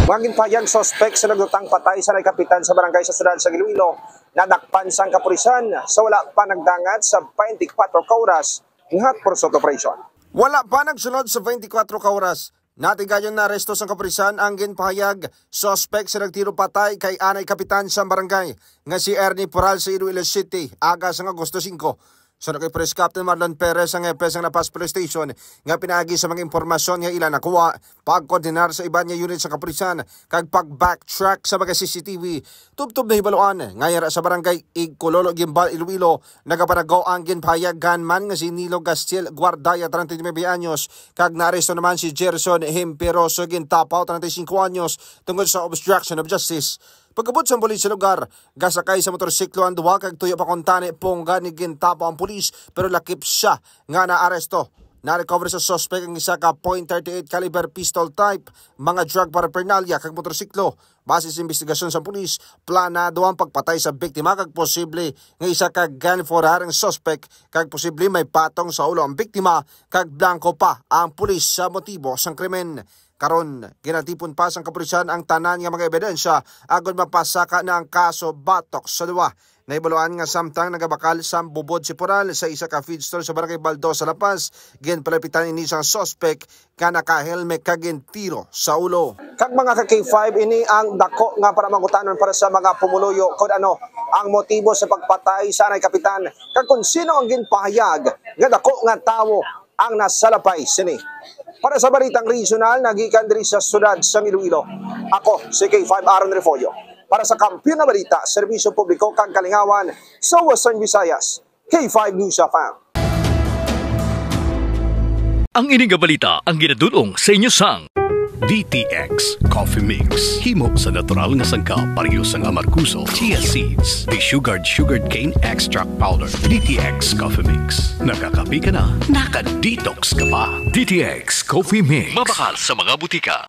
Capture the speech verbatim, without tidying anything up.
Mga ginpahayag suspek sa nagdutang patay sa nay kapitan sa barangay sa siyudad sa Iloilo, nadakpan sang kapulisan sa wala pa nagdangat sa twenty-four ka oras nga hot pursuit operation. Wala pa nagsulod sa twenty-four ka oras, natigayon na aresto sang kapulisan ang ginpahayag suspek sa nagtiro patay kay anay kapitan sa barangay nga si Ernie Pural sa Iloilo City, aga sang Agosto singko. Suno kay Police Captain Marlon Perez, ang hepe sang La Paz Police Station, nga pinaagi sa mga impormasyon nga ila nakuha, pagkoordinar sa iban nga unit sa kapulisan kag pag-backtrack sa mga C C T V, tubtob nahibaluan nga yara sa barangay Igcololo, Guimbal, Iloilo, nagapanagaw ang ginpahayag gunman nga si Nilo Gastiel Guardaya, treinta y nueve anyos, kag naaresto naman si Gerson Himperoso Gintapaw, treinta y cinco anyos, tungod sa obstruction of justice. Pag-abot sang pulis sa lugar, gasakay sa motorsiklo ang duha kag tuyo pa kuntani pungga ni Gintapaw ang pulis, pero lakip sia nga naaresto. Na-recover sa suspek ang isa ka point thirty-eight caliber pistol type, mga drug paraphernalia kag motorsiklo. Base sa investigasyon sa pulis, planado ang pagpatay sa biktima kag posible nga isa ka gunfighter ang suspek kag posible may patong sa ulo ang biktima kag blanko pa ang pulis sa motibo sang krimen. Karon, ginatipon pa sang kapulisan ang tanan nga mga ebidensya agod mapasaka na ang kaso batok sa duwa. Nahibaluan nga samtang nagabakal sang bubod si Pural sa isa ka feed store sa Barangay Baldo sa La Paz, ginpalapitan ini sang suspek nga naka-helmet kag gintiro sa ulo. Kag mga ka K five, ini ang dako nga panamangutanon para sa mga pumuluyo kon ano ang motibo sa pagpatay sa anay kapitan kag kon sino ang ginpahayag nga dako nga tawo ang nasalapay sini. Para sa balitang regional, nagikan diri sa siyudad sang Iloilo, ako si K five Aaron Refollo. Para sa Kampiyon nga Balita, Serbisyo Publiko kag Kalingawan sa Western Visayas, K five News F M. Ang ini nga balita ang ginadul-ong sa inyo sang D T X Coffee Mix. Himo sa natural nga sangkap, pareho sang amargoso, chia seeds, desugared sugarcane extract powder. D T X Coffee Mix. Nakakape ka na, naka-detox ka pa. D T X Coffee Mix. Mabakal sa mga butika.